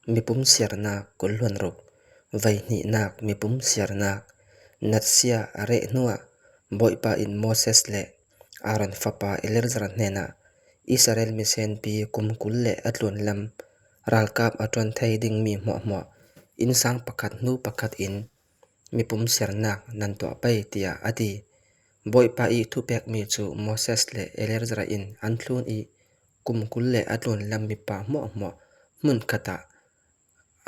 Mipum siarnak 26, Voihnihnak mipum siarnak, Natsia a reh hnuah Bawipa in Moses le Aaron fapa Eleazar hnenah Israel misenpi kum 20 le a tlun lam ralkap a ṭuan thai dingmi hmuahhmuah innsang pakhat hnu pakhat in mipum sernak nan tuah pei tiah a ti. Bawipa i thupekmi cu Moses le Eleazar in an thlun i kum 20 le a tlun lam mipa hmuahhmuah hmunkhat ah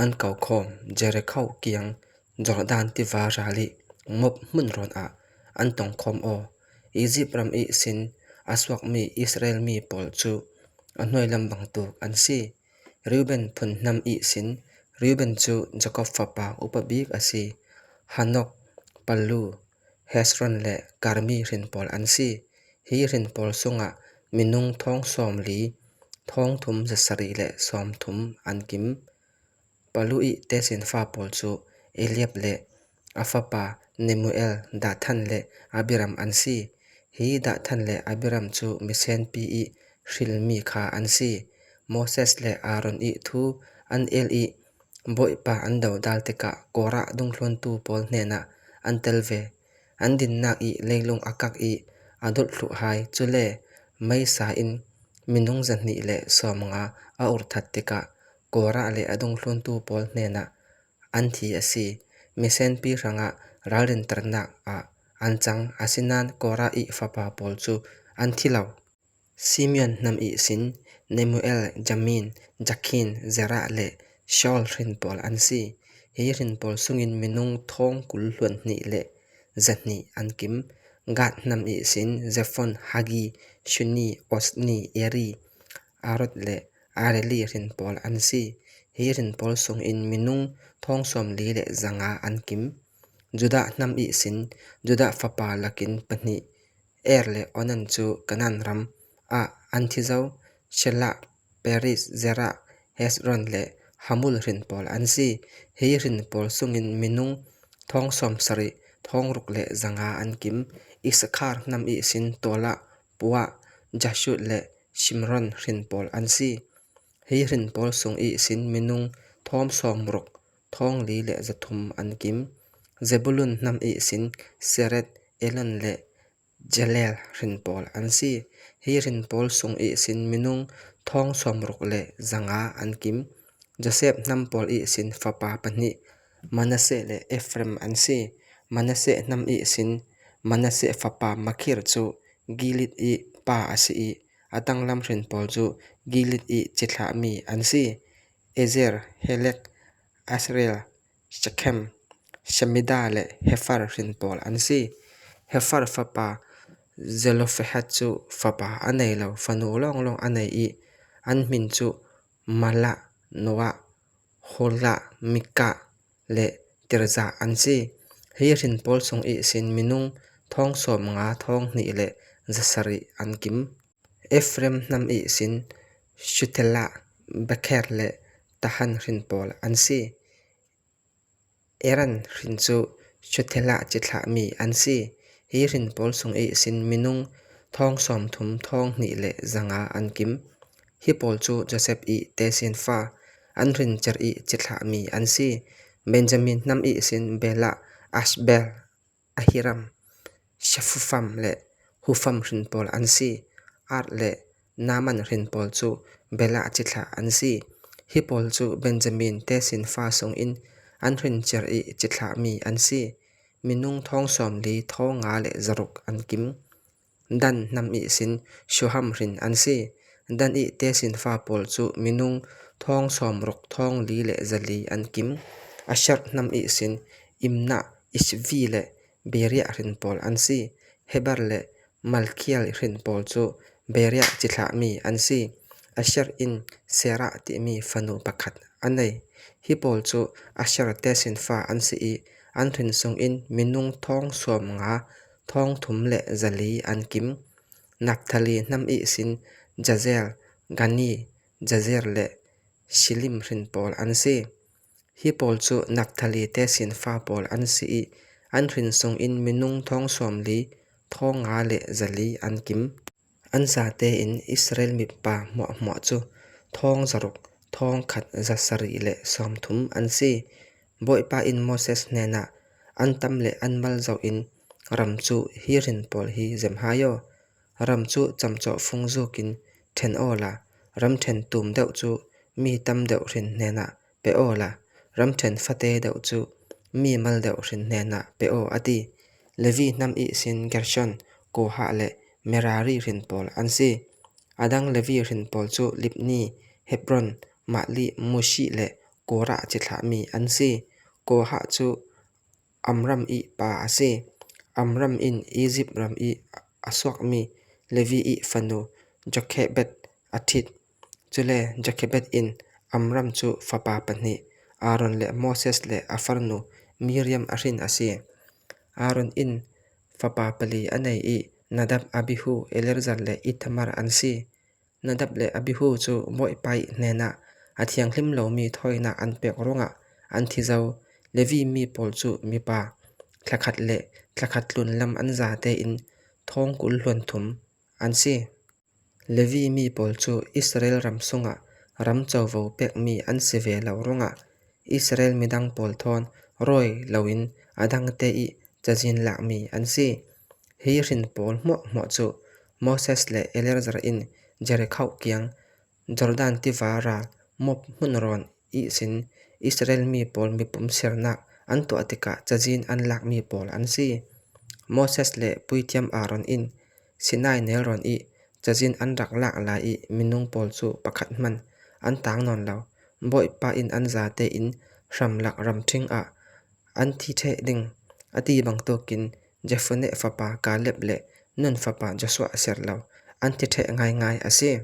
an ko khawm. Jerikho kiang Jordan tiva ral i Moab hmunrawn ah an tongkhawm aw. Izipt ram i sin a suakmi Israel mi pawl cu a hnuailam bantuk an si. Reuben phun hnam i sin Reuben cu Jakob fapa upa bik a si. Hanok, Pallu, Hezron le Karmi hrin pawl an si. Hi hrin pawl sungah minung thong sawm li, thong thum za sarih le sawm thum an kim. Palu i tesinfa pawl cu Eliab le a fapa Nemuel, Dathan le Abiram an si. Hi Dathan le Abiram cu misenpi i hrilmi kha an si. Moses le Aaron i thu an el i Bawipa an dodal tikah Korah dungthluntu pawl hnenah an tel ve. An dinnak i leilung a kak i a dolhthluh hai. Cule meisa in minung 250 a urthat tikah Korah le a dungthluntu pawl hnenah an thi a si. Misenpi hrangah ralrinternak ah an cang, asinain Korah i fapa pawl cu an thi lo. Simeon hnam i sin Nemuel, Jamin, Jakhin, Zerah le Shaul hrin pawl an si. Hi hrin pawl sungin minung thong kul hluan hnih le 200 an kim. Gad hnam i sin Zefon, Haggi, Shuni, Ozni, Eri, Arod le Areli hrin pawl an si. Hi hrin pawl sungin minung thong sawm li le 500 an kim. Judah hnam i sin Judah fapa lakin pahnih Er le Onan cu Kanaan ram ah an thi zau. Shelah, Perez, Zerah, Hezron le Hamul hrin pawl an si. Hi hrin pawl sungin minung thong sawm sarih, thong ruk le 500 an kim. Issakhar hnam i sin Tolah, Puah, Jashub le Shimron hrin pawl an si. Hi hrin pawl sung i sin minung thong sawm ruk, thong li le 300 an kim. Zebulun hnam i sin Sered, Elon le Jaleel hrin pawl an si. Hi hrin pawl sung i sin minung thong sawm ruk le 500 an kim. Josef hnam pawl i sin fapa pahnih Manasseh le Efraim an si. Manasseh hnam i sin Manasseh fapa Makhir cu Gilead i pa a si i a tanglam hrin pawl cu Gilead i cithlahmi an si: Ezer, Helek, Asriel, Shekhem, Shemida le Hefar hrin pawl an si. Hefar fapa Zelophehad cu fapa a nei lo, fanu lawnglawng a nei i an min cu Mahlah, Noah, Hawlah, Mikah le Tirzah an si. Hi hrin pawl chung ihsin minung thong sawm nga thong hnih le za sarih an kim. Efraim hnam ihsin Shuthelah, Bekher le Tahan hrin pawl an si. Eran hrin cu Shuthelah cithlahmi an si. Hi hrin pawl chung ihsin minung thong sawm thum thong hnih le 500 an kim. Hi pawl cu Josef i tesinfa, an hrincer i cithlahmi an si. Benjamin hnam ihsin Belah, Ashbel, Ahiram, Shafufam le Hufam hrin pawl an si. Ard le Naaman hrin pawl cu Belah cithlah an si. Hi pawl cu Benjamin tesinfa sungin an hrincer i cithlahmi an si. Minung thong sawm li thong nga le zaruk an kim. Dan hnam ihsin Shuham hrin an si. Dan i tesinfa pawl cu minung thong sawm ruk thong li le 400 an kim. Asher hnam ihsin Imnah, Ishvi le Beriah hrin pawl an si. Heber le Malkhiel hrin pawl cu Beriah cithlahmi an si. Asher in Serah timi fanu pakhat a nei. Hi pawl cu Asher tesinfa an si i an hrin sungin minung thong sawm nga thong thum le 400 an kim. Naftali hnam ihsin Jazer, Gani, Jazer le Shilim hrin pawl an si. Hi pawl cu Naftali tesinfa pawl an si i an hrin sungin minung thong sawm li, thong nga le 400 an kim. An zate in Israel mipa hmuahhmuah cu thong zaruk, thong khat za sarih le sawm thum an si. Bawipa in Moses hnenah an tam le an mal zoh in ram cu hi hrin pawl hi zem hai aw. Ram cu camcawh fung zuk in ṭhen aw la, ramṭhen tum deuh cu mi tam deuh hrin hnenah pe aw la, ramṭhen fate deuh cu mi mal deuh hrin hnenah pe aw a ti. Levi hnam ihsin Gershon, Kohath le Merari hrin pawl an si. A dang Levi hrin pawl cu Libni, Hebron, Mahli, Mushi le Korah cithlahmi an si. Kohath cu Amram i pa a si. Amram in Izipt ram i a suakmi Levi i fanu Jokhebed a ṭhit. Cule Jokhebed in Amram cu fapa pahnih, Aaron le Moses le a farnu Miriam a hrin a si. Aaron in fapa pali a nei i Nadab, Abihu, Eleazar le Ithamar an si. Nadab le Abihu cu Bawipa hnenah a thianghlim lomi thawinak an pek ruangah an thi zau. Levi mi pawl cu mipa thlakhat le thlakhat tlun lam an zate in thong 20 hluan thum an si. Levi mi pawl cu Israel ram chungah ram covo pekmi an si ve lo ruangah Israel midang pawl thawn rawi loin a dangte i cazin lakmi an si. Hi hrin pawl hmuahhmuah cu Moses le Eleazar in Jerikho kiang Jordan tiva ral Moab hmunrawn ihsin Israel mi pawl mipum sernak an tuah tikah cazin an lakmi pawl an si. Moses le puithiam Aaron in Sinai nelrawn i cazin an rak lak lai i minung pawl cu pakhat hmanh an tang nawn lo. Bawipa in an zate in hramlak ramṭhing ah an thi ṭheh ding a ti bantukin Jefunneh fapa Kaleb le Nun fapa Joshua ser lo an thi ṭheh ngaingai a si.